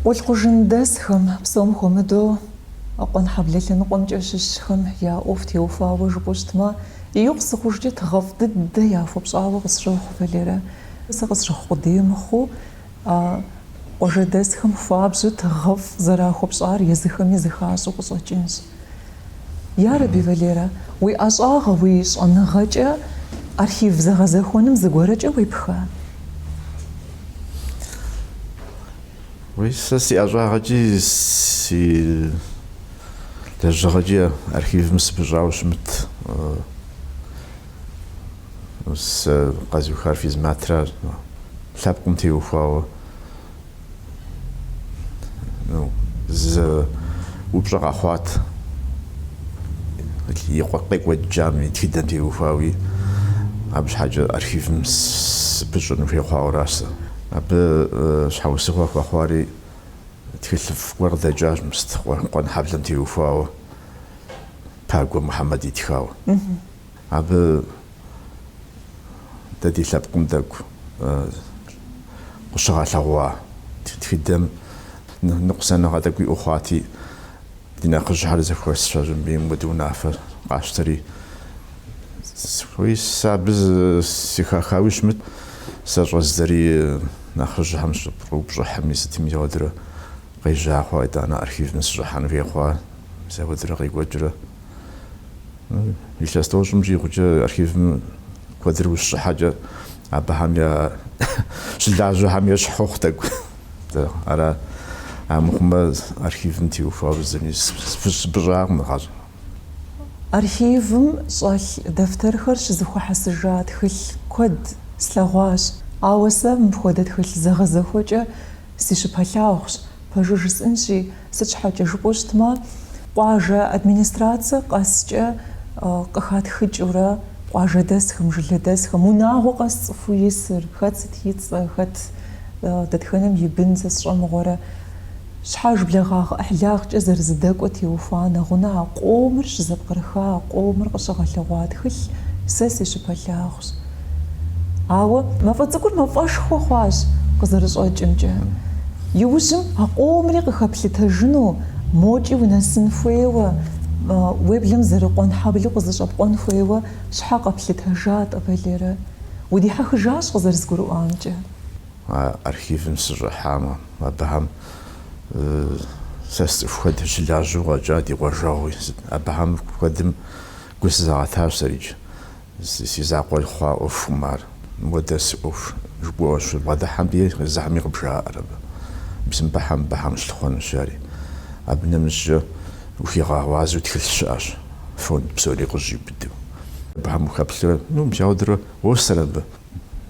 Къулъкъужындэсхэм, псом хуэмыдэу Къуэнхьэблэ лъэныкъуэмкӏэ щыщхэм я ӏуэху теухуауэ жыпӏэу щытмэ, ирикъу сыхъужкӏэ тыгъэфӏ дыдэ яхуэпщӏауэ къысщохъу, Валерэ. Сэ къысщыхъу къудей мыхъуу, а къуажэдэсхэм хуабжьу тыгъэфӏ зэрахуэпщӏар езыхэми зыхащӏэу къыщӏэкӏынщ. Ярэби, Валерэ, уи ӏэщӏагъэ, уи щӏэныгъэкӏэ архив зэгъэзэхуэным зыгуэркӏэ уепха? Уи сэ си ӏэщӏагъэкӏи си лэжьыгъэкӏи архивым сыпыщӏауэ щымыт. Сэ къэзухар физматра лъэпкъым теухуауэ зы упщӏэ къэхъуат и къекӏуэкӏам и тхыдэм теухуауи, абы щхьэкӏэ архивым сыпыщӏыну хуей хъуауэ аращ сэ. Абы щхьэусыгъуэ хуэхъуари тхылъыфӏ гуэр къыдэкӏащ мыст Къуэнхьэблэм теухуауэ Пагуэ Мухьэмэд итхауэ. Абы дэ ди лъэпкъым тӏэкӏу къыщыгъэлъэгъуа тхыдэм ныкъусаныгъэ тӏэкӏу иӏэу хъуати, ди нэхъыжьхэр зэхуэсщ абы мыуэдэ унафэ къащтэри. Уи сэ абы сыхэхауи щымыт, сэ щӏэздзэри нэхъыжьхэм щӏэупщӏыхьми сытми ауэдурэ къежьа хъуа, итӏанэ архивым сыщӏыхьэн хуей хъуа, мис ауэдурэ къекӏуэкӏрэ. Илъэс тӏощӏым щӏигъукӏэ архивым куэдрэ ущыщӏыхьэкӏэ абыхэм я щылажьэхэм ещхь уохъу тӏэкӏу. Ара амыхъумэ архивым теухуауэ зыми сыпыщӏакъым гъащӏэм. Архивым щӏэлъ дэфтэрхэр щызэхуэхьэсыжа тхылъ куэд слъэгъуащ, ауэ сэ мыпхуэдэ тхылъ зэгъэзэхуэкӏэ си щыпэлъагъущ. Пэжу жысӏэнщи, сыт щхьэкӏэ жыпӏэу щытмэ, къуажэ администрацэ къэскӏэ къыхатхыкӏыурэ къуажэдэсхэм, жылэдэсхэм, унагъуэ къэс цӏыхуу исыр, хэт сыт и цӏэ, хэт дэтхэнэм и бын сэ сщӏэ мыгъуэрэ, щхьэж благъагъ ӏыхьлагъкӏэ зэрызэдэкӏуэ теухуа нэгъунэ а къомыр щызэпкърыха, а къомыр къыщыгъэлъэгъуа тхылъ сэ си щыпэлъагъущ. Ауэ мафӏэ цӏыкӏур мафӏэшхуэ хъуащ къызэрыщӏэкӏымкӏэ. Иужьым а къомри къыхэплъытэжыну, мокӏи унэсын хуейуэ, уеблэм зэры-Къуэнхьэблэу къызэщӏэпкъуэн хуейуэ щхьэ къэплъытэжа-тӏэ, Валерэ? Удихьэхыжащ къызэрызгурыӏуамкӏэ. А архивым сыщӏыхьамэ, абыхэм сэ сцӏыху куэд щылажьэу къэкӏа ди къуажэгъуи, абыхэм куэдым гу сызагъэтащ сэрикӏ. Си закъуэ хъуа ӏуэхукъым ар. Мыуэдэ сы ӏуэху жыпӏэу щыбгъэдыхьэм дей езыхэми къыбжаӏэр абы. Мис мыбыхэм мыбыхэм ущылъыхъуэнущ жари. Абы нэмыщӏкӏэ ухигъэгъуазэу тхылъ щыӏэщ, фонд псори къыщӏиубыдэу. Абыхэм ухэплъурэ, ну, мис ауэдурэ уосэр абы.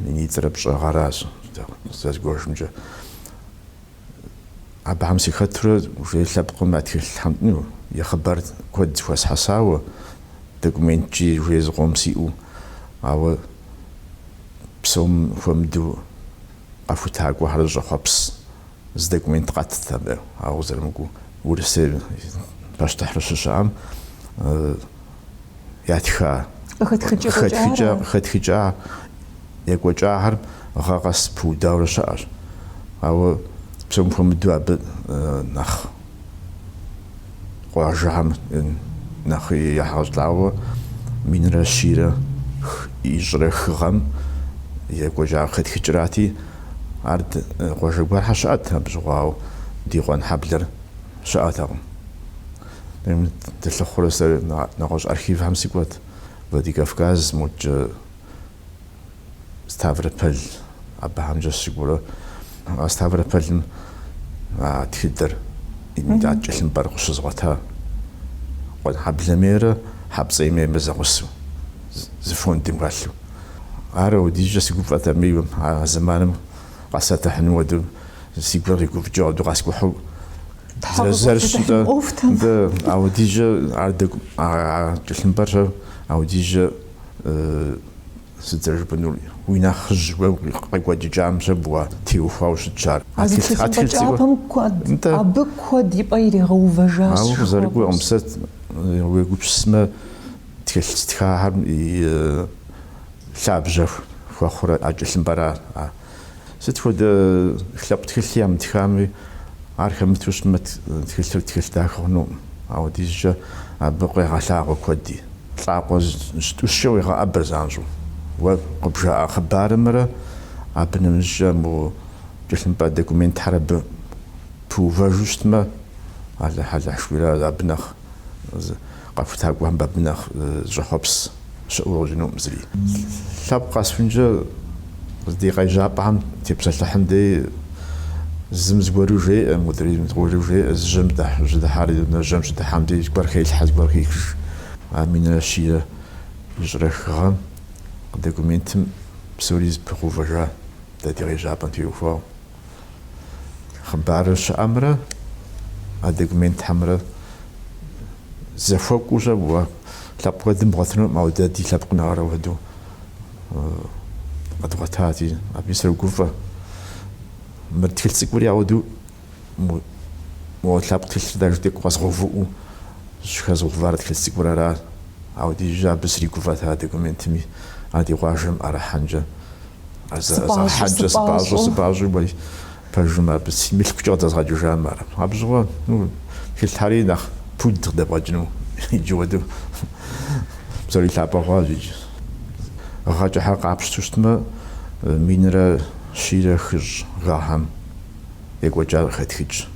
Минитӏрэ пщӏы гъэращ зэрызгуэжымкӏэ. Абыхэм сыхэтурэ уже лъэпкъым а тхылъхэм, ну, и хъыбар куэд зэхуэсхьэсауэ, документкӏи уже зыкъом сиӏэу, ауэ псом хуэмыдэу къэхутакӏуэхэр зыщӏэхъуэпс зы документ къэтт абы, ауэ къызэрымыкӏуэу Урысей пащтыхьыр щыщыӏэм ятха къыхэтхыкӏа екӏуэкӏахэр гъэ къэс пыудаурэ щыӏэщ. Ауэ псом хуэмыдэу абы нэхъ къуажэхэм нэхъ ехьэлӏауэ минрэ щийрэ ищӏрэ хы гъэм екӏуэкӏа къыхэтхыкӏрати, ар къуажэ гуэрхэр щыӏэт абы щыгъуэ, ауэ ди Къуэнхьэблэр щыӏэтэкъым. Дылъыхъурэ сэ нэгъуэщӏ архивхэм сыкӏуэт, Владикавказ, модкӏэ Ставрополь абыхэмкӏэ сыкӏуэрэ. А Ставрополым а тхыдэр, а тхылъымпӏэр къыщызгъуэта. Къуэнхьэблэм ейрэ Хьэпцӏейм еймрэ зэгъусэу, зы фондым хэлъу. Ар ауэдизкӏэ сыгуфӏэт абы а зэманым къэсэтыхьыным хуэдэу си гур къигуфӏыкӏыу ауэдэу къэскӏухьу зэрыщытӏэ. Нтӏэ, ауэдизкӏэ ар а тхылъымпӏэр щэ, ауэдизкӏэ сыт зэрыжыпӏэнур, уи нэхъыжь уэ къекӏуэкӏыкӏам щэ уэ теухуауэ щытщ ар. А зы тхылъымпӏэ кӏапэм куэд, абы куэд и пӏэ иригъэувэжащ. Ауэ къызэрыкӏуэкъым, сэ уегупсысмэ, тхылъ стхахэм и лъабжьэ хуэхъурэ а тхылъымпӏэра. Сыт хуэдэ лъэпкъ тхылъ ямытхами. Ар хэмыту щытмэ, тхылъыр тхылъ дахэ хъунукъым. Ауэдизкӏэ абы къегъэлъагъуэ куэди. Лӏакъуэ зытӏущкӏэ уегъэӏэбэр занщӏэу. Уэ къыбжаӏа хъыбарымрэ абы нэмыщӏкӏэ мо кӏылъымпӏэ документхэр абы пыувэжу щытмэ, Алыхь-Алыхь жыхуиӏэр абы нэхъ къэхутакӏуэхэм абы нэхъ щӏэхъуэпс щыӏэу къыщӏэкӏынукъым зыри. Лъэпкъ къэсхункӏэ ди къежьапӏэхэм тепсэлъыхьым дей зым зыгуэру жеӏэ, модрейм зыгуэру жеӏэ, зы жьэм щыдыхьар жьэм щыдыхьам дей зыгуэр хелъхьэ, зыгуэр хехыж. А минрэ щийрэ ищӏрэ хы гъэм документым псори зэпыгъэувэжа дэ ди къежьапӏэм теухуауэ. Хъыбарыр щыӏэмрэ а документхэмрэ зэхуэкӏуэу щэ уэ лъэпкъ куэдым бгъуэтынукъым, ауэ дэ ди лъэпкъым ар апхуэдэу къэдгъуэтати, абы срогуфӏэ. Мыр тхылъ цӏыкӏури ауэдэу мо лъэпкъ тхылъыр даже тӏэкӏу къэзгъэувыӏэу щыхэзгъэувар тхылъ цӏыкӏур ара. Ауэдизкӏэ абы сригуфӏэт а документми, а ди къуажэм ӏэрыхьэнкӏэ. Сыпӏащӏэу, сыпӏащӏэу, сыпӏащӏэу, уей, пэжым абы си мылъкукӏэ къыдэзгъэкӏыжам ар. Абы щыгъуэ, ну, тхылъхьэри нэхъ пуд къыдэбгъэкӏыну иджы хуэдэу псори лъапӏэ хъуащ иджы. Гъэкӏыхьэр къапщту щытмэ, минрэ щийрэ хыщӏ гъэхэм екӏуэкӏар къыхэтхыкӏ.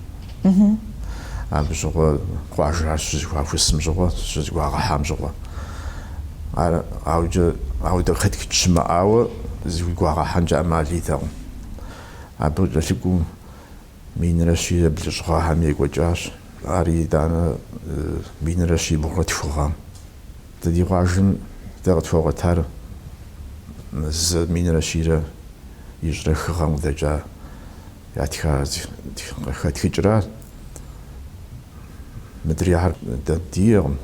Абы щыгъуэ къуажэхэр щызэхуахусым щыгъуэ, щызэгуагъэхьам щыгъуэ. Ар ауэкӏэ ауэдэ къыхэтхыкӏ щымыӏауэ зэгуагъэхьэнкӏэ ӏэмал итэкъым. Абы къыкӏэлъыкӏуэу минрэ щийрэ блыщӏ гъэхэм екӏуэкӏащ. Ар итӏанэ минрэ щибгъурэ тху гъэм. Дэ ди къуажэм дэ къытхуэгъуэтар зы минрэ щийрэ ищӏрэ хы гъэм къыдэкӏа ятха къыхэтхыкӏра. Мыдрейхэр дэ диӏэкъым.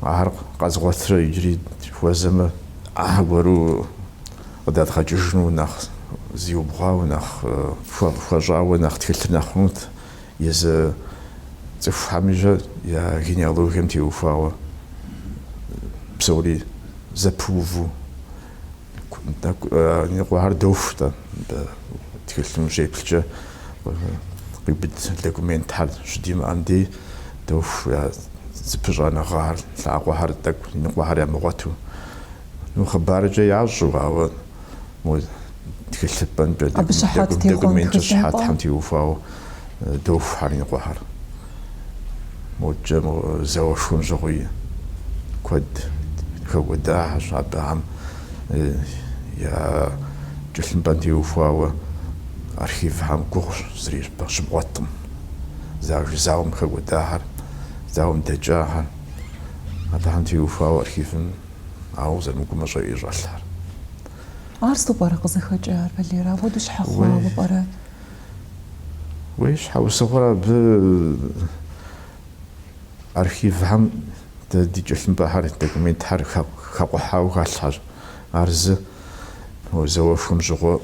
Ахэр къэзгъуэтрэ иджыри хуэзэмэ, аргуэру къыдэдгъэкӏыжыну нэхъ зиубгъуауэ, нэхъ хуэщӏауэ, нэхъ тхылъыр нэхъ хъунут. Езы цӏыхухэми щэ я генеалогием теухуауэ псори зэпыуву Иныкъуэхэр доху-тӏэ, тхылъым ущеплъкӏэ къиубыд документхэр щыдимыӏэм дей доху я зыпыщӏэныгъэхэр, лӏакъуэхэр тӏэкӏу иныкъуэхэр ямыгъуэту. Ну, хъыбаркӏэ ящӏу, ауэ мо тхылъыпӏэмкӏэ, Абы щыхьэт техъуэн документкӏэ тхылъымпӏэ? щыхьэтхэм теухуауэ дохухэр иныкъуэхэр. Модкӏэ мо зауэшхуэм щыгъуи куэд хэкӏуэдахэщ абыхэм я кӏылъымпӏэм теухуауэ архивхэм гугъущ зыри щыбгъуэткъым. Зауэм хэкӏуэдахэр, зауэм дэкӏахэр, абыхэм теухуауэ архивым ауэ къызэрымыкӏуэу мащӏэӏуи щӏэлъхэр. Ар сыту пӏэрэ къызыхэкӏар, Валерэ? Апхуэдэу щхьэ хъуауэ пӏэрэ? Уей, щхьэусыгъуэр абы архивхэм дэ ди кӏылъымпӏэхэр, документхэр хэкъухьауэ хэлъхьэщ. Ар зы зауэшхуэм щыгъуэ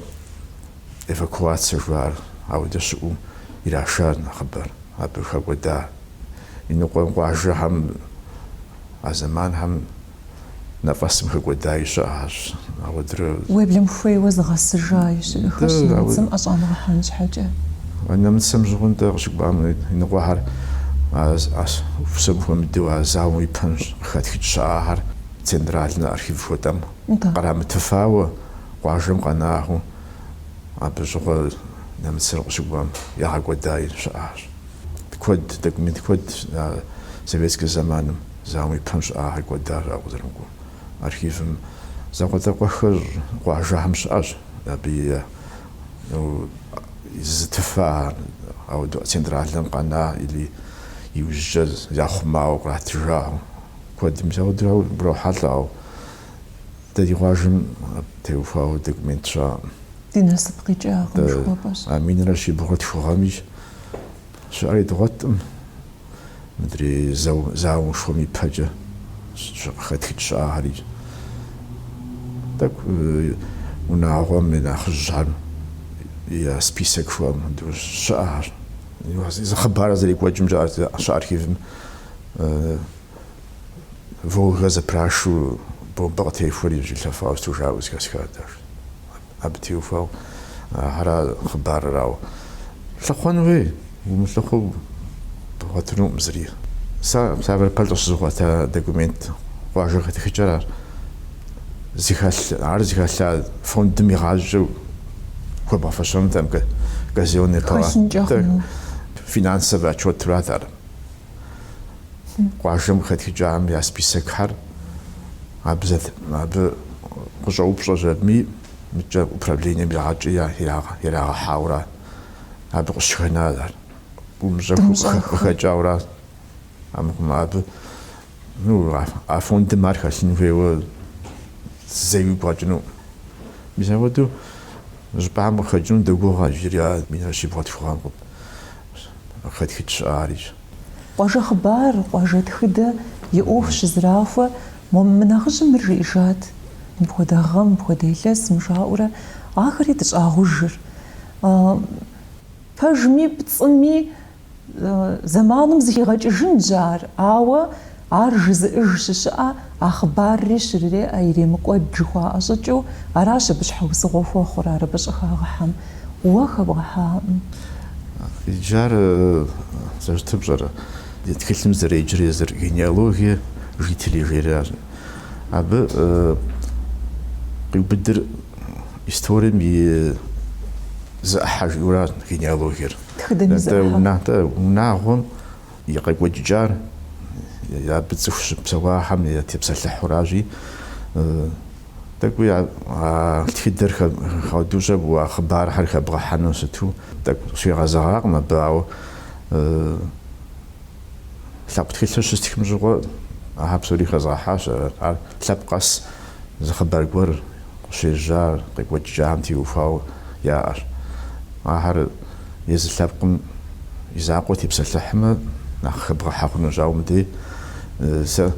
эвакуацэ жыхуаӏэр ауэдэ щыӏэу ирашар нэхъыбэр, абы хэкӏуэда. Иныкъуэм къуажэхэм а зэманхэм Нафӏэсым хэкӏуэдаи щыӏэщ, ауэдэрэ. Уеблэм хуейуэ зыгъэсыжаи щыӏэхэщ нэмыцэм ӏэщӏамыгъэхьэн щхьэкӏэ. Нэмыцэм щыгъуэ нтӏэ къыщыкӏуам иныкъуэхэр псом хуэмыдэу а зауэм и пэм къыхэтхыкӏ щыӏахэр центральнэ архив жыхуэтӏэм кърамытыфауэ къуажэм къэнахэу абы щыгъуэ нэмыцэр къыщыкӏуам ягъэкӏуэдаи щыӏащ. Куэд, документ куэд советскэ зэманым. Зауэм и пэм щыӏахэр кӏуэдащ, ауэ къызэрымыкӏуэу. Архивым закъуэтӏакъуэххэр къуажэхэм щыӏэщ, абы и зытыфа, ауэдэу центральнэм къэна или иужькӏэ яхъумауэ къратыжа куэдым мис ауэдэу урохьэлӏэ, ауэ дэ ди къуажэм теухуауэ документ щыӏэкъым. Ди насып къикӏакъым жыхуэпӏэщ. А минрэ щибгъурэ тху гъэми щыӏэри дгъуэткъым. Мыдрей зауэшхуэм и пэкӏэ къыхэтхыкӏ щыӏахэри. Тӏэкӏу унагъуэм и нэхъыжьхэм я список жыхуаӏэм хуэдэу щыӏэхэщ. Зы хъыбар зэрекӏуэкӏымкӏэ щыӏэ архивым Волгэ зэпрашу бомбэ къытехуэри щӏилъэфауэ щыту жаӏэу зэхэсхат даже. Абы теухуауэ ахэр хъыбарыр ауэ лъыхъуэн хуей. Умылъыхъуэу бгъуэтынукъым зыри. Сэ Ставрополь къыщызгъуэта документ къуажэ хэтхыкӏэр ар зыхэлъ, ар зыхэлъа фондым игъащӏэкӏэ хуэбгъэфэщэнутэкъым казенный Хэлъынкӏэ хъуну. Финансовый отчетрат ар. Къуажэм къыхэтхыкӏам я списокхэр абы абы къыщӏэупщӏэщ абыми, мыдкӏэ управлением ирагъэкӏри ирагъэхьауэра. Абы къыщыхэна ар. Умыщӏэххэу къыхэкӏауэра. Амыхъумэ абы, ну, а фондым ар хэлъын хуейуэ зэи уигу къэкӏынукъым. Мис апхуэдэу щӏыпӏэхэм къыхэкӏыну догугъэ иджыри а минрэ щибгъуэ тху гъэм къыхэтхыкӏ щыӏари. Къуажэ хъыбар, къуажэ тхыдэ и ӏуэху щызэрахуэ мо мы нэхъыжьым мыр жиӏэжат, мыпхуэдэ гъэм, мыпхуэдэ илъэсым жаӏэурэ ахэри дыщӏагъужыр. Пэжми пцӏыми зэманым зыхигъэкӏыжынщ ар, ауэ ар жызыӏэж щыщыӏэ, а хъыбарри щрыреӏэ, иремыкӏуэд жыхуаӏэ щӏыкӏэу, аращ абы щхьэусыгъуэ хуэхъур, ар абы щӏыхагъэхьэм. Уэ хэбгъэхьакъым. Иджы ар зэрыщытыр пщӏэрэ? Тхылъым зэреджэр езыр генеалогия жителей жери Абы къиубыдыр историем и зы ӏыхьэ жиӏэуращ генеалогиер. Тхыдэм и зы ӏыхьэ. Унагъуэм и къекӏуэкӏыкӏар абы цӏыху щыпсэуахэм ятепсэлъыхьуращи, тӏэкӏуи а тхыдэр хуэдэу а хъыбархэр хэбгъэхьэну сыту тӏэкӏу схуегъэзэгъакъым абы, ауэ лъэпкъ тхылъыр щыстхым щыгъуэ ахэр псори хэзгъэхьащ. Ар лъэпкъ къэс зы хъыбар гуэр къыщежьар, къекӏуэкӏыкӏахэм теухуауэ яӏэщ. Ахэр езы лъэпкъым и закъуэ тепсэлъыхьмэ, нэхъ хэбгъэхьэ хъунущ. Ауэ мыдей сэ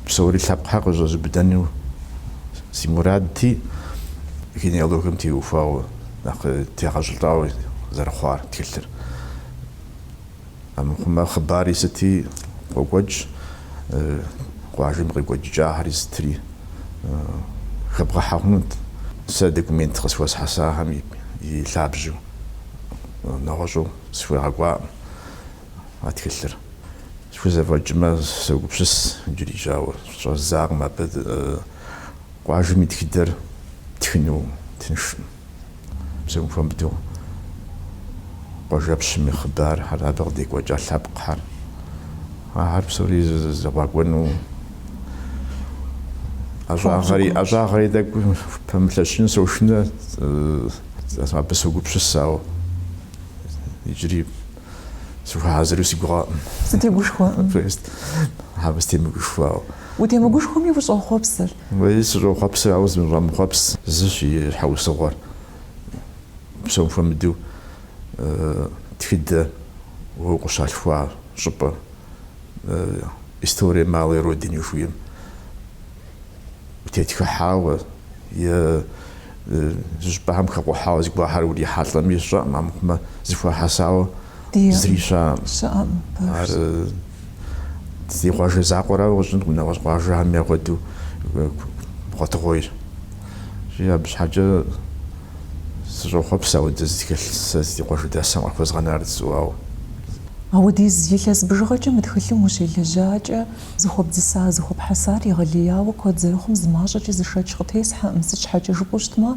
псори лъэпкъхэр къызэщӏэзубыдэну си мурадти, генеалогием теухуауэ нэхъ тегъэщӏылӏауэ зэрыхъуар тхылъыр. Амыхъумэ хъыбари сыти къокӏуэкӏ, къуажэм къекӏуэкӏыкӏахэри сытри хэбгъэхьэ хъунут. Сэ документ къысхуэсхьэсахэм и лъабжьэу нэгъуэщӏу схуегъэкӏуакъым а тхылъыр. Схузэфӏэкӏмэ, согупсыс иджыри, ауэ щӏэздзакъым абы къуажэм и тхыдэр птхыну тыншкъым. Псом хуэмыдэу къуажэпщым и хъыбархэр, абы къыдекӏуэкӏа лъэпкъхэр, ахэр псори зэбгъэкӏуэну ӏэщӏагъэри, ӏэщӏагъэри тӏэкӏу пэмылъэщын сошынэ, абы согупсыс, ауэ иджыри сыхуэхьэзыру си гугъэкъым. Сытегушхуэкъым. Абы сытемыгушхуауэ. Утемыгушхуэми ущӏохъуэпсыр. Уэри сыщӏохъуэпсыр, ауэ сыныщӏэмыхъуэпс зыщ и щхьэусыгъуэр. Псом хуэмыдэу тхыдэ уэ укъыщалъхуа щӏыпӏэ, история малой родины жыхуиӏэм утетхыхьауэ е зы щӏыпӏэхэм хэкъухьауэ зыгуэрхэр урихьэлӏэми сщӏэкъым, амыхъумэ зэхуэхьэсауэ зыри щыӏэкъым. Щыӏэкъым, Ар ди къуажэ закъуэрауэ къыщӏэкӏынкъым, нэгъуэщӏ къуажэхэми апхуэдэу гъуэтыгъуейщ. Абы щхьэкӏэ сыщӏохъуэпс ауэдэ зы тхылъ сэ ди къуажэдэсхэм къахуэзгъэнар жысӏэу, ауэ. Ауэдиз илъэс бжыгъэкӏэ мы тхылъым ущелэжьакӏэ, зыхуэбдзыса, зыхуэпхьэсар егъэлеяуэ куэд зэрыхъум зы мащӏэкӏи зы шэч къытесхьэкъым, сыт щхьэкӏэ жыпӏэу щытмэ,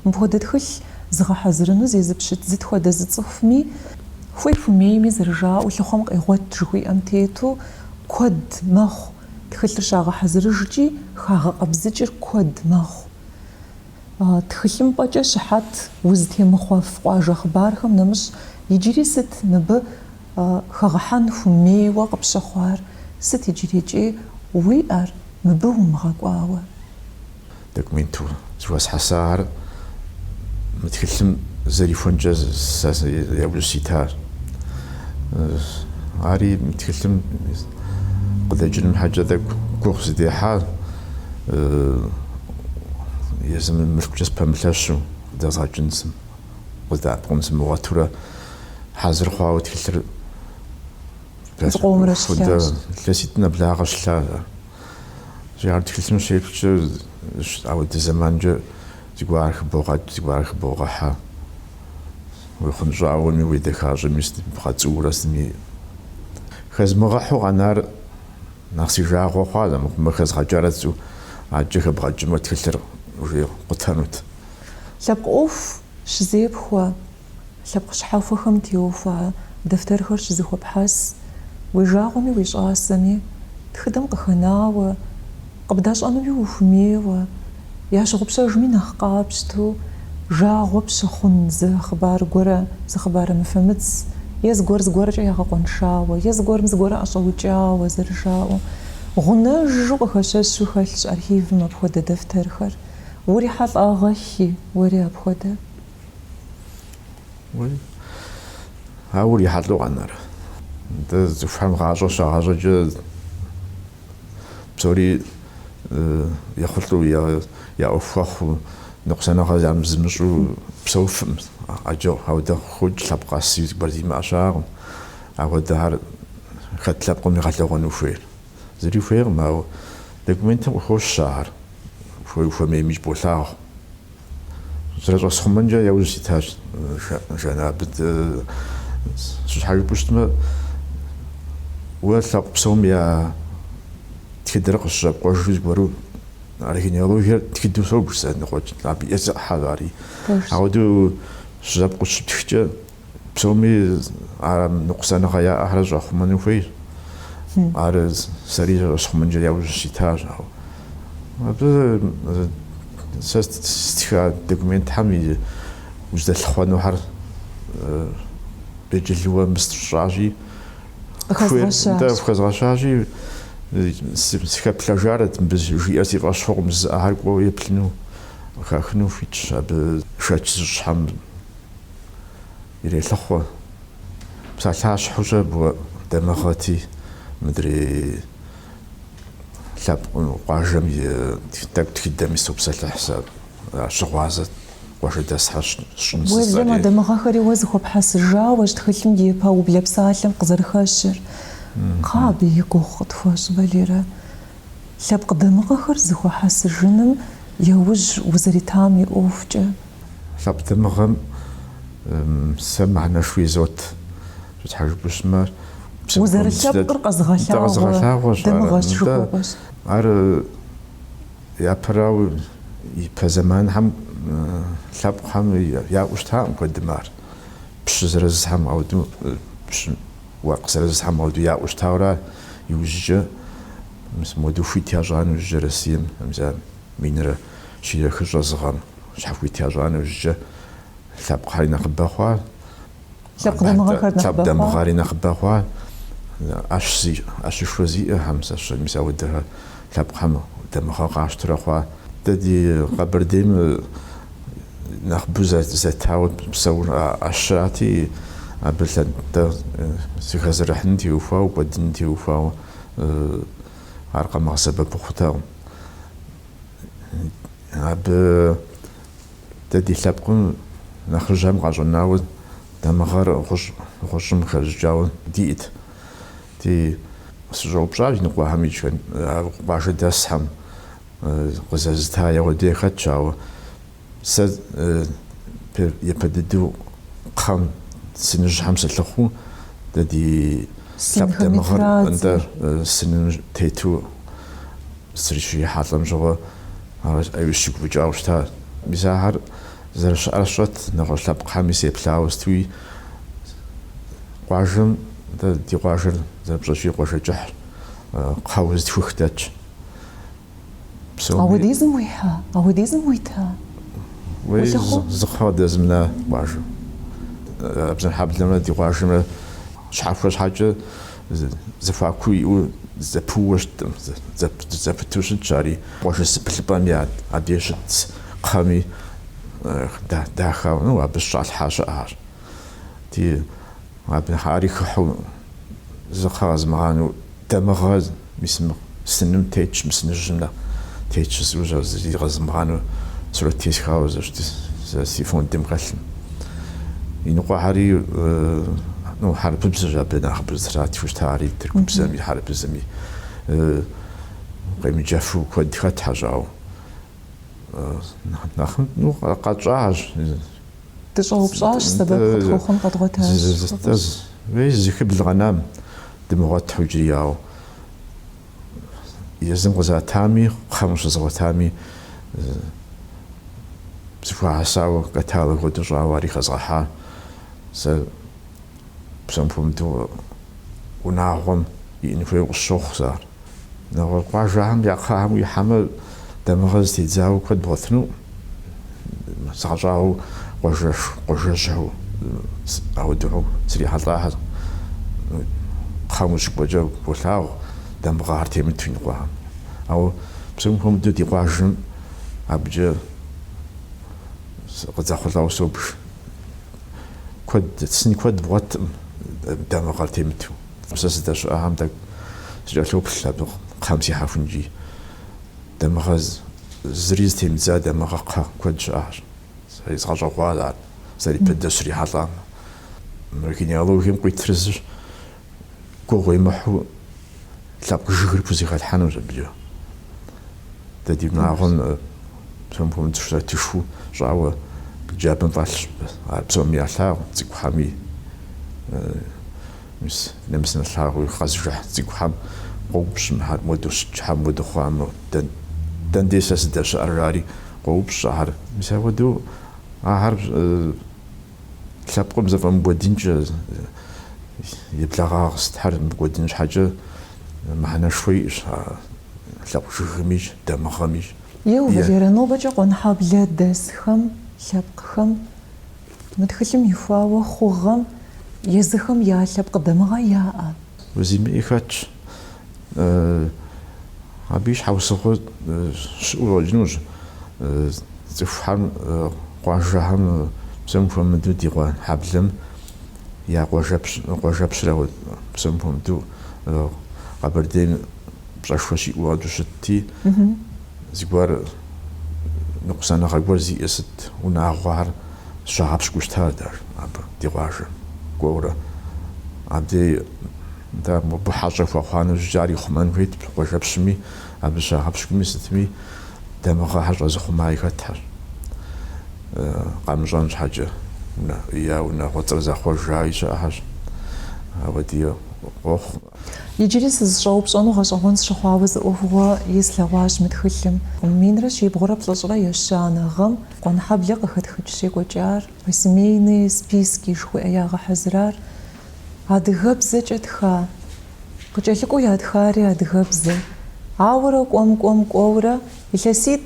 мыпхуэдэ тхылъ зыгъэхьэзырыну зезыпщыт зыт хуэдэ зы цӏыхуми, хуей-хуэмейми зэрыжаӏэу лъыхъуэм къегъуэт жыхуиӏэм тету куэд мэхъу, тхылъыр щагъэхьэзырыжкӏи хагъэкъэбзыкӏыр куэд мэхъу. Тхылъымпӏэкӏэ щыхьэт узытемыхъуэф къуажэ хъыбархэм нэмыщӏ иджыри сыт мыбы хэгъэхьэн хуэмейуэ къыпщыхъуар, сыт иджырикӏи уиӏэр мыбы умыгъэкӏуауэ? Документу зэхуэсхьэсахэр мы тхылъым зэрихуэнкӏэ сэ яужь ситащ. Ари мы тхылъым къыдэкӏыным щхьэкӏэ тӏэкӏу гугъу сыдехьа, езым мылъкукӏэ сыпэмылъэщу къыдэзгъэкӏын къыздэӏэпыкъун сымыгъуэтурэ хьэзыр хъуауэ тхылъыр Зыкъомрэ щылъащ. Илъэситӏ нэблагъэ щылъащ ар. Ар тхылъым щеплъкӏэ ауэдэ зэманкӏэ зыгуэр хыбогъэкӏ, зыгуэр хыбогъэхьэ. Уехъунщӏауэми, уедэхащӏэми, бгъэцӏуурэ сытми. Хэзмыгъэхьу къэнар нэхъ си жагъуэ хъуа, армыхъумэ хэзгъэкӏарэт жысӏэу, адэкӏэ хэбгъэкӏмэ тхылъыр уже къутэнут. Лъэпкъ ӏуэху щызепхуэ, лъэпкъ щхьэхуэхэм теухуа дэфтэрхэр щызэхуэпхьэс, уи жагъуэми уи щӏасэми, тхыдэм къыхэнауэ, Къыбдащӏэнуи ухуэмейуэ, ящыгъупщэжми нэхъ къапщтэу, жагъуэ пщыхъун зы хъыбар гуэрэ, зы хъыбарэ мыфэмыц, е зыгуэр зыгуэркӏэ ягъэкъуэншауэ, е зыгуэрым зыгуэрэ ӏэщӏэукӏауэ зэрыжаӏэу, гъунэжу къыхэщэщу хэлъщ архивым апхуэдэ дэфтэрхэр. Урихьэлӏагъэххи уэри апхуэдэ. Уей, ауэ урихьэлӏэу къэнэрэ? Дэ цӏыхухэм гъащӏэ щагъащӏэкӏэ Псори ехъулӏэу я ӏуэху хуэхъуу, ныкъусаныгъэ зымыщӏу псэуфым. ӏэджэ ауэдэ къыхокӏ лъэпкъ къэси зыгуэр зимыӏэ щыӏэкъым. Апхуэдэхэр хэт лъэпкъым игъэлъэгъуэну хуейр? Зыри хуейкъым, ауэ документым къыхощ ахэр. Ухуей-ухуэмеймикӏ болъагъу. Зэрыщӏэсхъумэнкӏэ яужь ситащ Жаннэ. Абы сыт щхьэ жыпӏэу щытмэ, уэ лъэпкъ псом я тхыдэр къыщыщӏэпкъуэжу зыгуэру ар генеалогиер тхыдэу собж сэ ныкъуэкӏ, абы иӏэ зы ӏыхьэ ари. Апхуэдэу щыщӏэпкъуэу щыптхкӏэ, Псоми а ныкъусаныгъэ яӏэхэр щӏэхъумэну хуейщ. Ар сэри щӏэсхъумэнкӏэ яужь ситащ. Абы сэ стха документхэм и узыдэлъыхъуэнухэр белджылыуэ мыбы сщӏащи, къыхэзгъэщащи, сыхэплъэжарэт мыбы жиӏэр си фӏэщ хъукъым жызыӏэхэр кӏуэуэ еплъыну, къыхахыну хуитщ абы шэч зыщӏхэм. Ирелъыхъуэ. Псалъащхьэу щэ дамыгъэти, мыдрей лъэпкъым, къуажэм и тӏэкӏу тхыдэми сопсэлъыхь сэ, щыгъуазэ къуажэдэсхэр сщӏын Уеблэмэ, сысӏэри. дамыгъэхэри уэ зыхуэпхьэсыжауэщ тхылъым и пэублэ псалъэм къызэрыхэщыр. Кхъа абы и гугъу къытхуэщӏ, Валерэ. Лъэпкъ дамыгъэхэр зыхуэхьэсыжыным яужь узэритам и ӏуэхукӏэ. Лъэпкъ дамыгъэм сэ мыхьэнэшхуэ изот. Сыт щхьэ жыпӏэу щытмэ, псым Узэрылъэпкъыр къэзыгъэлъагъуэ дамыгъэщ жыхуэпӏэщ. Ар япэрауэ ипэ зэманхэм лъэпкъхэм яӏэу щытакъым куэдым ар. Пщы зырызхэм ауэдэу пщы уэркъ зырызхэм ауэдэу яӏэу щытауэра иужькӏэ мис модэу хуит ящӏа нэужькӏэ Россием мис а минрэ щийрэ хыщӏрэ зы гъэм щхьэхуит ящӏа нэужькӏэ лъэпкъхэри нэхъыбэ хъуа, Лъэпкъ дамыгъэхэр лъэпкъ нэхъыбэ хъуа. дамыгъэри нэхъыбэ хъуа, ӏэщ зи, ӏэщышхуэ зиӏэхэм, сэ мис ауэдэхэр лъэпкъхэм дамыгъэ къащтэрэ хъуа. Дэ ди Къэбэрдейм нэхъыбэу зэтауэ псэур а ӏэщырати, абы лъандэ зэхэзэрыхьыным теухуауэ, кӏуэдыным теухуауэ ар къэмыгъэсэбэпу хъутэкъым. Абы дэ ди лъэпкъым нэхъыжьхэм къащӏэнауэ дамыгъэр гъущӏым хэщӏыкӏауэ диӏэт. Ди сыщӏэупщӏащ иныкъуэхэм икӏ къуажэдэсхэм къызэзыта ауэдэ яхэтщ, ауэ сэ япэ дыдэу кхъэм сыныжьхэм сылъыхъуу дэ ди лъэпкъ Сынхэми дамыгъэр традзэр. нтӏэ сыным тету Срищрихьэлӏэм щыгъуэ ар ӏейуэ сыщыгуфӏыкӏауэ щыта. Мис ахэр зэрыщыӏэр сщӏэт, нэгъуэщӏ лъэпкъхэми сеплъауэ сытуи. Къуажэм, дэ ди къуажэр зэрыпщӏэщи къуажэ кӏыхьщ, кхъэуэ зытхух дэтщ. Псоми. Ауэдизым уихьа? Ауэдизым уита? Уей, Улъыхъуу? зы кхъэ къыдэзмына къуажэм. Абзэнхьэблэмрэ ди къуажэмрэ щхьэхуэ щхьэкӏэ зэхуаку иӏэу зэпыууэ щыткъым, зэпыту щытщ ари. Къуажэ зэпылъыпӏэми абдеж щыт кхъэми даха, ну, абы щӏалъхьа щыӏэщ. Ди абы ари хыхьэу зы кхъэ къэзмыгъанэу дамыгъэ мис мы сыным тетщ, мы сыныжьым нэхъ тетщ жысӏэу зыри къэзмыгъанэу сурэт тесхауэ сэ си фондым хэлъым. Иныкъуэхэри, ну, хьэрыпыбзэщ абы нэхъыбэу зытратхыу щытари, тыркубзэми, хьэрыпыбзэми къемыджэфу куэд хэтхьэщ, ауэ нэхъ, ну, къэтщӏащ. Дыщӏэупщӏащ, сэбэп къытхуэхъун къэдгъуэтащ. Зыхыбл къэнам дымыгъуэту иджыри, ауэ езым къызатами, кхъэм къыщызгъуэтами зэхуахьэсауэ каталог хуэдэу щӏауэ ари хэзгъэхьа. Сэ псом хуэмыдэу унагъуэм иӏэн хуейуэ къысщохъу сэ ар. Нэгъуэщӏ къуажэхэм я кхъэхэм уихьэмэ, дамыгъэ зытедзауэ куэд бгъуэтыну, згъэщӏагъуэу къуажэжьхэу ауэдэу срихьэлӏахэр кхъэм ущыкӏуэкӏэ болъагъу, дамыгъэхэр темыту иныкъуэхэм. Ауэ псом хуэмыдэу ди къуажэм абыкӏэ къыдэхъулӏауэ собж. Куэд, сын куэд бгъуэткъым дамыгъэр темыту. Сэ сыздэщыӏэхэм тӏэкӏу сыкӏэлъоплъ абы кхъэм сихьэхункӏи. Дамыгъэ зыри зытемыдза дамыгъэ кхъэ куэд щыӏэщ. Сэри згъэщӏэгъуар ар, сэри япэ дыдэ сыщрихьэлӏам. Мы генеалогием къуитыр зыщ, гугъу уемыхьу лъэпкъ жыгыр пхузэхэлъхьэнущ абыкӏэ. Дэ ди унагъуэм псом хуэмыдэу сурэтышхуэу щӏауэ джабэм фӏэлъщ. Ар псоми ялъагъу, цӏыкӏухьэми. Мис нэмыс нэлъагъуи къэзыжыхь цӏыкӏухэм къоупщӏ, мыхэр муэдэу щытщ, щхьэ муэдэу хъуамэ, дэн дей сэ сыдэщыӏэр жари къоупщӏ ахэр. Мис апхуэдэу ахэр лъэпкъым зэфӏэмыкӏуэдынкӏэ, и благъагъ сытхэр мыкӏуэдын щхьэкӏэ мыхьэнэшхуэ иӏэщ а лъэпкъ жыгми, дамыгъэми. Еу, Валерэ, нобэкӏэ Къуэнхьэблэ дэсхэм, лъэпкъхэм Мы тхылъым ихуауэ хъугъэм езыхэм я лъэпкъ дамыгъэ яӏэ? Зимыӏи хэтщ. Абы и щхьэусыгъуэ щыӏэу къыщӏэкӏынущ. Цӏыхухэм, къуажэхэм псом хуэмыдэу ди Къуэнхьэблэм я къуажэпщыр ауэ псом хуэмыдэу Къэбэрдейм пщӏэшхуэ щиӏэу ауэдэу щытти, зыгуэр ныкъусаныгъэ гуэр зиӏэ сыт унагъуэхэр щагъэпщкӏуу щыта дэ абы ди къуажэм кӏуэурэ. Абдей дэ мобы хьэщӏэ хуэхъуа нэужькӏэ ар ихъумэн хуейт къуажэпщми, абы щагъэпщкӏуми сытми дамыгъэхэр щӏэзыхъумаи хэтхэщ. Къамыщӏэн щхьэкӏэ я унагъуэцӏэр захъуэжаи щыӏэхэщ. Апхуэди къохъу. Иджыри сызыщӏэупщӏэну гъэщӏэгъуэн сщыхъуауэ зы ӏуэхугъуэ ислъэгъуащ мы тхылъым. Минрэ щибгъурэ плӏыщӏрэ ещанэ гъэм Къуэнхьэблэ къыхэтхыкӏ щекӏуэкӏар, Посемейные списки жыхуиӏэ ягъэхьэзырар, адыгэбзэкӏэ тха, къыкӏэлъыкӏуэу ятхари адыгэбзэ. Ауэрэ кӏуэм-кӏуэм кӏуэурэ, илъэситӏ,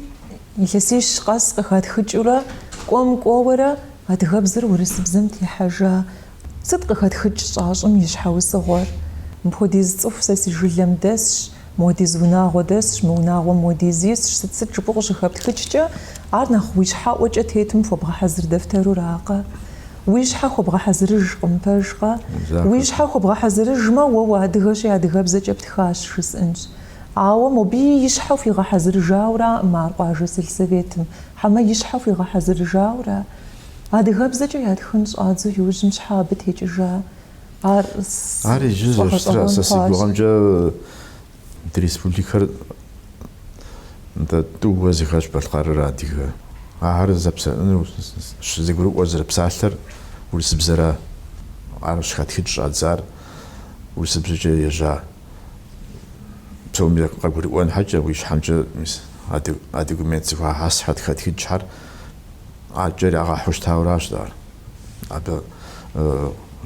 илъэсищ къэс къыхатхыкӏыурэ, кӏуэм-кӏуэуэрэ адыгэбзэр урысыбзэм техьэжа. Сыт къыхэтхыкӏ щӏащӏым и щхьэусыгъуэр? Мыпхуэдиз цӏыху сэ си жылэм дэсщ, муэдиз унагъуэ дэсщ, мы унагъуэм муэдиз исщ, сыт-сыт жыпӏэу къыщыхэптхыкӏкӏэ, ар нэхъ уи щхьэӏуэкӏэ тетым хуэбгъэхьэзыр дэфтэруракъэ? Уи щхьэ хуэбгъэхьэзырыжкъым, пэжкъэ? Уи щхьэ хуэбгъэхьэзырыжмэ, уэ уадыгэщи адыгэбзэкӏэ птхащ, жысӏэнщ. Ауэ мобыи и щхьэ хуигъэхьэзырыжаураӏым ар къуажэ сельсоветым, хьэмэ и щхьэ хуигъэхьэзырыжаура? Адыгэбзэкӏэ ятхын щӏадзэу иужьым щхьэ абы текӏыжа? Ар Ар иджы зэрыщытра, сфӏэгъэщӏэгъуэн сэ си хъуащ. гугъэмкӏэ ди республикэр нтӏэ тӏууэ зэхэщ балъкъэрыр адыгэ. Ахэр зэпсэлъэну щызэгурыӏуэр зэрыпсалъэр урысыбзэра. Ар щыхатхыкӏ щӏадзар урысыбзэкӏэ ежьа. Псоми къагурыӏуэн щхьэкӏэ, уи щхьэмкӏэ мис а документ зэхуахьэсхэр, хатхыкӏхэр Аркӏэ ирагъэхьу щытауэращ ар. Абы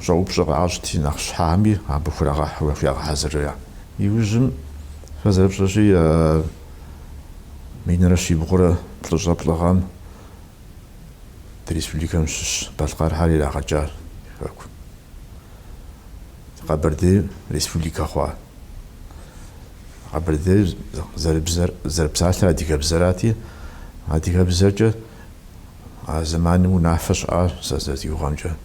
щӏэупщӏэ къащӏти, нэхъыщхьэми абы хурагъэхьу ягъэхьэзырра. Иужьым, фэ зэрыфщӏэщи, минрэ щибгъурэ плӏыщӏрэ плӏы гъэм ди республикэм щыщ балъкъэрхэр ирагъэкӏащ хэку. Къэбэрдей республикэ хъуа. Къэбэрдейр зэрыбзэр, зэрыпсалъэр адыгэбзэрати, адыгэбзэкӏэ а зэманым унафэ щыӏащ сэ зэрызигугъэмкӏэ.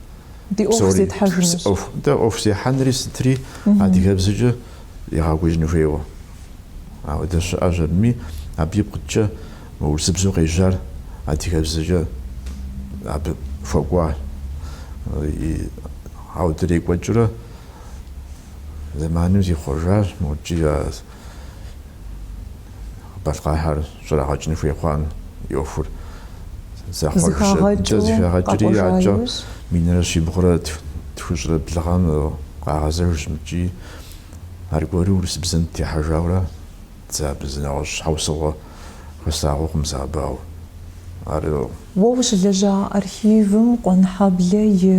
Ди ӏуэху Псори зетхьэжынущ. ӏуэху, дэ ӏуэху зехьэнри сытри адыгэбзэкӏэ егъэкӏуэкӏын хуейуэ. Ауэдэ щыӏэщ абыми, абы ипкъкӏэ мы урысыбзэу къежьар адыгэбзэкӏэ абы хуэкӏуа. Ауэдэр екӏуэкӏыурэ Зэманым зихъуэжащ, модэкӏи балъкъэрхэр щӏрагъэкӏын хуей хъуам и ӏуэхур. Зэхъуэжщ, зэхагъэкӏри адэкӏэ минрэ щибгъурэ тхущӏрэ блы гъэм къагъэзэжщ мыкӏи аргуэру урысыбзэм техьэжауэра. Сэ абы зы нэгъуэщӏ щхьэусыгъуэ хэслъагъуэкъым сэ абы, ауэ ар. Уэ ущылэжьа архивым Къуэнхьэблэ и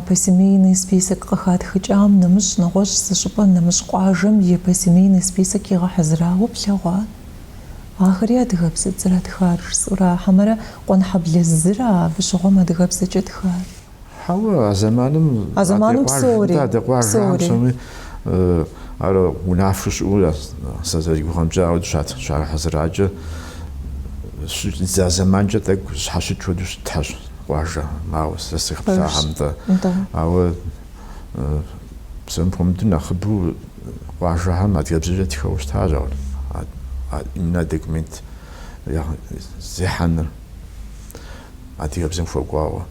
посемейный список къыхатхыкӏам нэмыщӏ нэгъуэщӏ зы щӏыпӏэ нэмыщӏ къуажэм и посемейный список игъэхьэзырауэ плъэгъуа? Ахэри адыгэбзэт зэратхар жысӏэура, хьэмэрэ Къуэнхьэблэ зыра абы щыгъуэм адыгэбзэкӏэ тхар? Хьэуэ, а зэманым А зэманым псори, адрей къуажэхэм псори. псоми ар унафэу щыӏэу сэ зэригугъэмкӏэ ауэдэу щагъэхьэзыракӏэ щыщӏидза зэманкӏэ тӏэкӏу щхьэщыкӏ хуэдэу щытащ къуажэ, ауэ сэ сыхэплъахэм нтӏэ. Нтӏэ. Ауэ псом хуэмыдэу нэхъыбэу къуажэхэм адыгэбзэкӏэ тхэуэ щытащ ауэ а именно документ зехьэныр. Адыгэбзэм хуэкӏуауэ.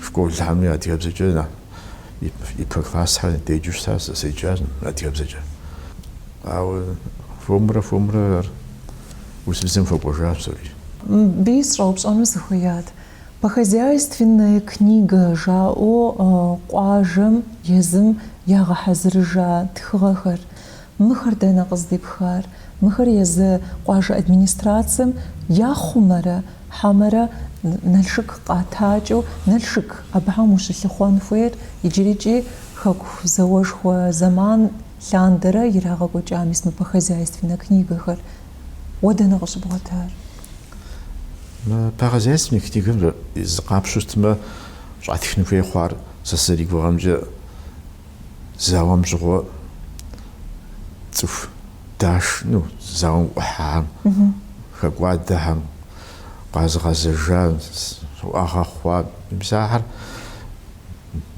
Школхэми адыгэбзэкӏэ ипэ классхэр деджэу щытащ, сэ седжащ адыгэбзэкӏэ. Ауэ хуэмурэ хуэмурэ ар урысыбзэм хуэкӏуэжащ псори. Мыбыи сыщӏэупщӏэну сыхуеят. Похозяйственная книга жаӏэу къуажэм езым ягъэхьэзырыжа тхыгъэхэр. Мыхэр дэнэ къыздипхар? Мыхэр езы къуажэ администрацэм яхъумэрэ, хьэмэрэ Налшык къатакӏэу, Налшык абыхэм ущылъыхъуэн хуейр иджырикӏи Хэку зауэшхуэ зэман лъандэрэ ирагъэкӏуэкӏа мис мы похозяйственнэ книгэхэр. Уэ дэнэ къыщыбгъуэтар? Мы похозяйственнэ книгэм зы къапщтэу щытмэ, щӏатхын хуей хъуар сэ сызэригугъэмкӏэ Зауэм щыгъуэ цӏыху даш, ну, зауэм ӏухьахэм, хэкӏуадэхэм, къэзыгъэзэжа, уӏэгъэ хъуа, мис ахэр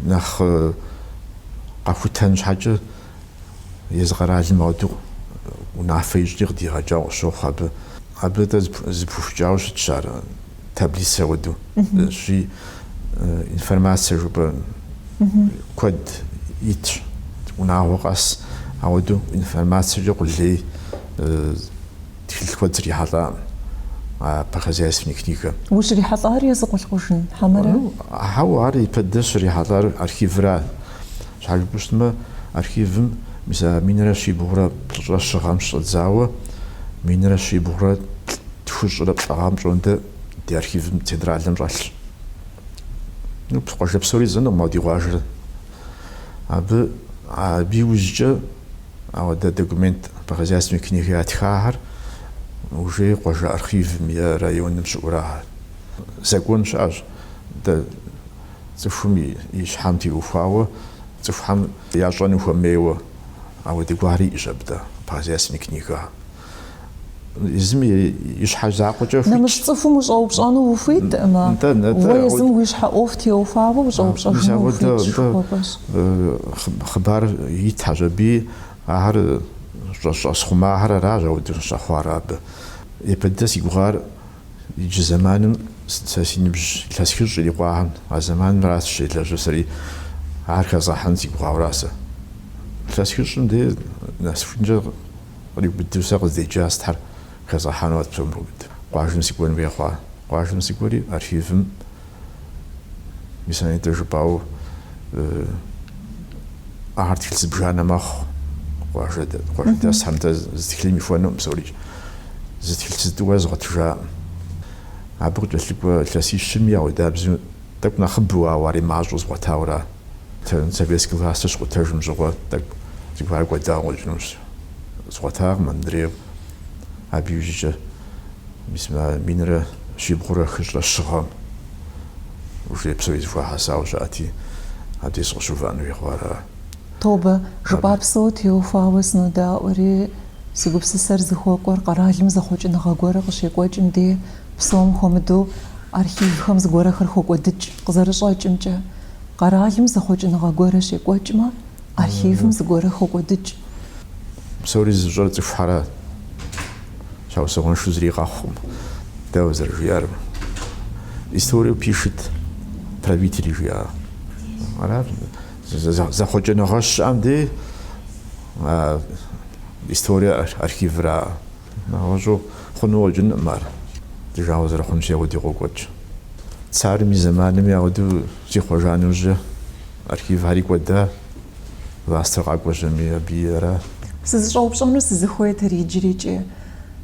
нэхъ къэхутэн щхьэкӏэ езы къэралым ауэдэу унафэ ищӏри къыдигъэкӏауэ къысщохъу абы. Абы дэ зэпыхукӏауэ щытщ ар. Таблицэ хуэдэу щи информацие жыпӏэ куэд итщ. Унагъуэ къэс ауэдэу информациекӏэ къулей тхылъ куэд срихьэлӏакъым а похозяйственный книгэм. Ущрихьэлӏар езы Къулъкъужын, хьэмэрэ? Ну, хьэуэ, ар ипэ дыдэ сыщрихьэлӏар архивра. Щхьэ жыпӏэу щытмэ, архивым мис а минрэ щибгъурэ плӏыщӏрэ щы гъэм щыщӏэдзауэ минрэ щибгъурэ тхущӏрэ плӏы гъэм пщӏондэ ди архивым центральнэм щӏэлъщ. Ну, къуажэ псори жысӏэнукъым, ауэ ди къуажэр. Абы, абы иужькӏэ ауэдэ документ похозяйственный книгэ ятхахэр уже къуажэ архивым е районым щыӏэура. Закон щыӏэщ дэ цӏыхум и щхьэм теухуауэ цӏыхухэм ящӏэну хуэмейуэ ауэдэ гуэр иӏэщ абы дэ похозяйственный книгэ. Езым и щхьэ закъуэкӏэ хуитщ. Нэмыщӏ цӏыхум ущӏэупщӏэну ухуиткъымэ, Нтӏэ, нтӏэ. уэ езым уи щхьэ ӏуэху теухуауэ Мис ущӏэупщӏэжыну апхуэдэ, ухуитщ нтӏэ, жыхуэпӏэщ. хъыбар итхэщ абыи, ахэр щӏэсхъумахэр аращ ауэдэу щӏэхъуар абы. Япэ дыдэ си гугъар Иджы зэманым сэ си ныбжь илъэс хыщӏ ирикъуахэм, а зэманымращ сыщелэжьыр сэри, ар хэзгъэхьэн си гугъауэра сэ. Илъэс хыщӏым де нэсыхункӏэ къриубыдэу сэ къыздеджа сытхэр хэзгъэхьэну арат псом хуэмыдэу. Къуажэм сыкӏуэн хуей хъуа. Къуажэм сыкӏуэри архивым, мис а нетӏэ жыпӏауэ, Ахэр тхылъ зыбжанэ мэхъу. Къуажэдэсхэм дэ зы тхылъым ихуэнукъым псорикӏ. Зы тхылъ зытӏууэ згъуэтыжакъым. Абы къыкӏэлъыкӏуэ илъэсищми ауэдабзэу тӏэкӏу нэхъыбэу, ауэ ари мащӏэу згъуэтауэра. Советскэ властыр щыкъутэжым щыгъуэ тӏэкӏу зыгуэр кӏуэдауэ къыщӏэкӏынущ. Згъуэтакъым мыдрейр. Абы иужькӏэ мис мы минрэ щибгъурэ хыщӏрэ щы гъэм уже псори зэхуахьэсауэ щыӏэти, абдеж сыкъыщыувыӏэн хуей хъуар. Тобэ, жыпӏа псо теухуауэ сынодаӏуэри, си гупсысэр зыхуэкӏуэр къэралым зэхъуэкӏыныгъэ гуэрэ къыщекӏуэкӏым де, псом хуэмыдэу архивхэм зыгуэрэхэр хокӏуэдыкӏ къызэрыщӏэкӏымкӏэ. Къэралым зэхъуэкӏыныгъэ гуэрэ щекӏуэкӏмэ, архивым зыгуэрэ хокӏуэдыкӏ. Псори зыщӏэр цӏыхухьэра. Щхьэусыгъуэншэу зыри къэхъукъым, дауэ зэрыжиӏар? Историю пишет правители жиӏа. Аращ. Зэхъуэкӏыныгъэ щыӏэм дей историе архивра. Нэгъуэщӏу хъуну къыщӏэкӏынкъым ар. Ди жагъуэ зэрыхъунщи, ауэдэу къокӏуэкӏ. Царым и зэманми ауэдэу зихъуэжа нэужькӏэ архивхэри кӏуэда, властыр къакӏуэжьэми абыи ара. Сызыщӏэупщӏэну сызыхуейтэр иджырикӏи.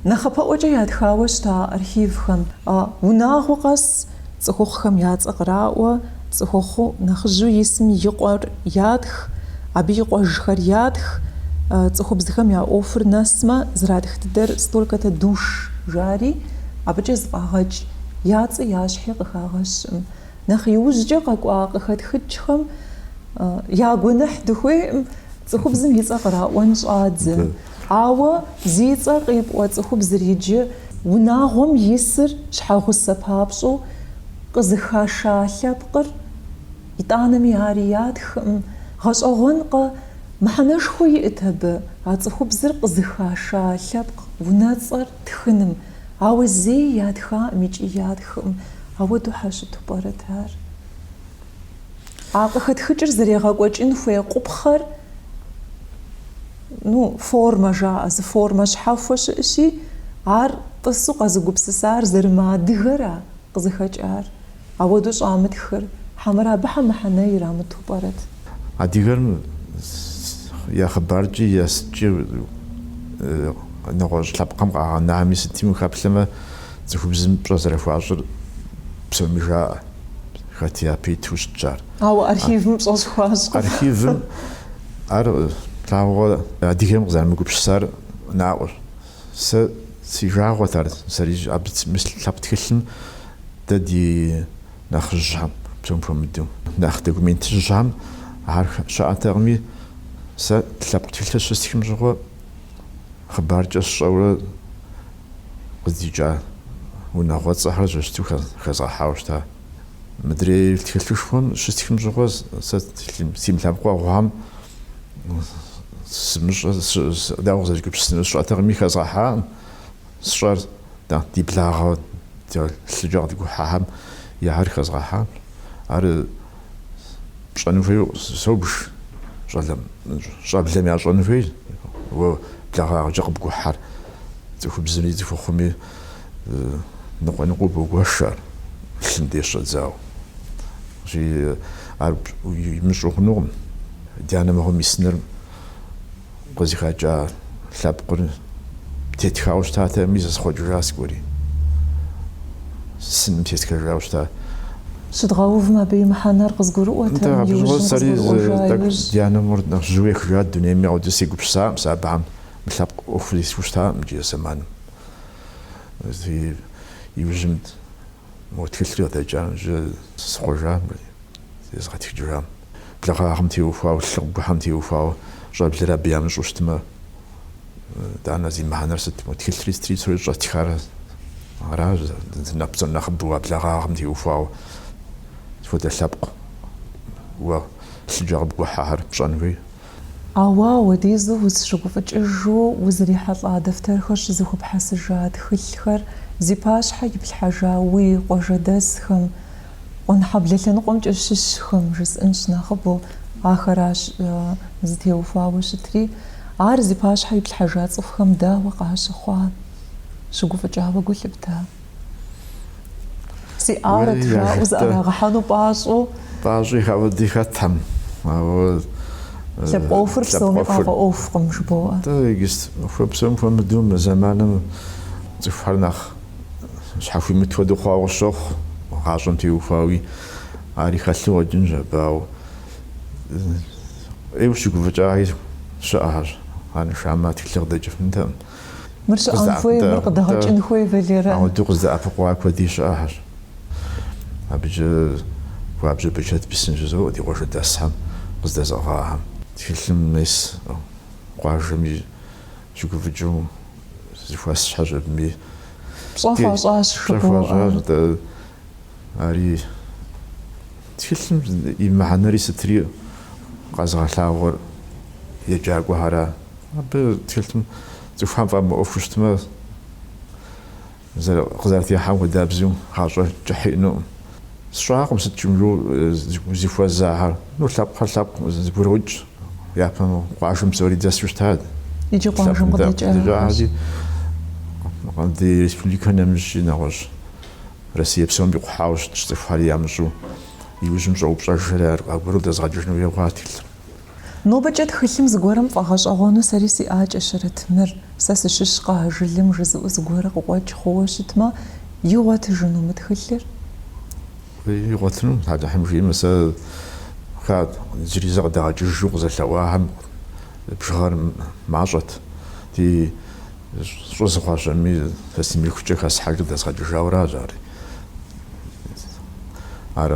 Нэхъапэӏуэкӏэ ятхауэ щыта архивхэм унагъуэ къэс цӏыхухъухэм я цӏэ къраӏуэ, цӏыхухъу нэхъыжьу исым и къуэр ятх, абы и къуэжхэр ятх, цӏыхубзхэм я ӏуэхур нэсмэ, зэратх дыдэр столько-то душ жари, абыкӏэ зэфӏагъэкӏ, я цӏи я щхьи къыхагъэщым. Нэхъ иужькӏэ къэкӏуа къыхэтхыкӏхэм я гуэныхь дыхуейкъым, цӏыхубзым и цӏэ къраӏуэн щӏадзэ. Ауэ зи цӏэ къипӏуэ цӏыхубзыр иджы унагъуэм исыр щхьэгъусэ папщӏэу къызыхаша лъэпкъыр, итӏанэми ари ятхкъым. Гъэщӏэгъуэнкъэ, мыхьэнэшхуэ иӏэт абы а цӏыхубзыр къызыхаша лъэпкъ унэцӏэр тхыным. Ауэ зэи ятхакъым икӏи ятхкъым. Ауэдэу щхьэ щыту пӏэрэт ар? А къыхэтхыкӏыр зэрегъэкӏуэкӏын хуей къупхъэр, ну, формэ жаӏэ, зы формэ щхьэхуэ щыӏэщи, ар тӏысу къэзыгупсысар зэрымыадыгэра къызыхэкӏар? Ауэдэу щӏамытхыр, хьэмэрэ абыхэм мыхьэнэ ирамыту пӏэрэт? Адыгэр я хъыбаркӏи я сыткӏи нэгъуэщӏ лъэпкъхэм къагъэнами сытми ухэплъэмэ, цӏыхубзым пщӏэ зэрыхуащӏыр псоми жаӏэ. Хэт япэ иту щытщ ар. Ауэ архивым пщӏэ щыхуащӏкъым. Архивым ар плъагъуэ адыгэм къызэрымыгупсысар наӏуэщ. Сэ си жагъуэт ар, сэри абы мис лъэпкъ тхылъым дэ ди нэхъыжьхэм, псом хуэмыдэу, нэхъ документыжьхэм ар щыӏэтэкъыми, сэ лъэпкъ тхылъыр щыстхым щыгъуэ хъыбаркӏэ сщӏэурэ къыздикӏа унагъуэцӏэхэр зэрыщыту хэзгъэхьауэ щыта. Мыдрей тхылъышхуэм щыстхым щыгъуэ сэ си мылъэпкъэгъухэм сымыщӏэ, дауэ къызэрыгупсысынур сщӏэтэкъыми хэзгъэхьакъым. Сщӏэр ди благъэ лъыкӏэ къыдгухьэхэм яхэр хэзгъэхьам. Ар пщӏэну хуейуэ собж, щӏалэм, щӏэблэм ящӏэну хуейщ. Уэ благъагъэкӏэ къыбгухьэр цӏыхубзми цӏыхухъуми ныкъуэ-ныкъуэу богуэш ар, лъым деж щӏэдзауэ. Ар имыщӏу хъунукъым. Ди анэ мыгъуэм и сыныр къызыхэкӏа лъэпкъыр тетхауэ щытатэкъыми, зэсхъуэкӏыжа сыкӏуэри. Сыным тестхэжауэ щыта. Щыдгъэувым абы и мыхьэнэр къызгурыӏуэтэкъым, Абы щыгъуэ сэри тӏэкӏу ди анэ мыгъуэр нэхъ жьыуэ ехыжат дунейми, ауэдэу сегупсысакъым сэ абыхэм мы лъэпкъ ӏуэху зесхуэу щытакъым иджы а зэманым. Иужьым мо тхылъри къыдэкӏа нэужькӏэ схъуэжам, зезгъэтхыкӏыжам. Благъагъэм теухуауэ, лъы къыбгухьэм теухуауэ щӏэблэр абы ямыщӏэу щытмэ, итӏанэ зи мыхьэнэр сыт? Мо тхылъри сытри псори щӏэтхар аращ, псом нэхъыбэу а благъагъэм теухуауэ сыт хуэдэ лъэпкъ уэ лъыкӏэ къыбгухьэхэр пщӏэн хуей. Ауэ ауэдизу узыщыгуфӏыкӏыжу узрихьэлӏа дэфтэрхэр щызэхуэпхьэсыжа тхылъхэр зи пащхьэ иплъхьэжа уи къуажэдэсхэм, Къуэнхьэблэ лъэныкъуэмкӏэ щыщхэм жысӏэнщ нэхъыбэу, ахэращ зытеухуауэ щытри, ар зи пащхьэ иплъхьэжа цӏыхухэм дауэ къащыхъуа, щыгуфӏыкӏауэ гу лъыпта? Сиӏарэт жаӏэу зыӏэрагъэхьэну пӏащӏэу. Пӏащӏи ауэди хэтхэм, ауэ Лъэпкъ ӏуэхур псоми къафӏэӏуэхукъым, жыбоӏэ. Нтӏэ, иджы псом хуэмыдэу мы зэманым цӏыхухэр нэхъ щхьэхуимыт хуэдэу хъуауэ къысщохъу, гъащӏэм теухуауи ари хэлъу къыщӏэкӏынщ абы, ауэ ӏейуэ щыгуфӏыкӏаи щыӏэхэщ, арыншамэ а тхылъыр къыдэкӏыфынтэкъым. Мыр щыӏэн хуей, мыр къыдэгъэкӏын хуей, Валерэ. Ауэдэу къыздэӏэпыкъуа куэди щыӏэхэщ. Абыкӏэ хуабжьу берычэт бесын жызоӏэ ди къуажэдэсхэм къыздэзыӏыгъахэм. Тхылъым мес къуажэми щыгуфӏыкӏыу зэхуэс щхьэщ абыми. Пщӏэ хуащӏащ, Пщӏэ хуащӏащ, атӏэ ари тхылъым и мыхьэнэри сытри къэзыгъэлъагъуэр еджакӏуэхэра. Абы тхылъым цӏыхухэм фӏэмыӏуэхуу щытмэ, къызэрытехьам хуэдабзэу гъащӏэ кӏыхь иӏэнукъым. Сщӏакъым сыт жымыӏэу зыхуэзахэр. Ну, лъэпкъхэр лъэпкъ зэбгрокӏ. Япэм къуажэм псори дэсу щытат. Иджы къуажэм къыдэкӏахэщ. Ди республикэ нэмыщӏи нэгъуэщӏ. Россие псом икъухьауэ щытщ, цӏыхухэри ямыщӏэу. Иужьым щӏэупщӏэжхэри аргуэру дэзгъэкӏыжыну хуей хъуа тхылъыр. Нобэкӏэ тхылъым зыгуэрым фӏэгъэщӏэгъуэну сэри сиӏакӏэщэрэт мыр, сэ сыщыщкъэ а жылэм жызыӏэу зыгуэрэ къыкъуэкӏ хъууэ щытмэ, игъуэтыжыну мы тхылъыр? Игъуэтыну, Алыхьым жиӏэмэ, сэ ха иджыри зэ къыдэгъэкӏыжу къызэлъэӏуахэм бжыгъэр мащӏэт. Ди щӏы зыхъуащэми, сэ си мылъкукӏэ хэслъхьэжу дэзгъэкӏыжауэращ ар. Ар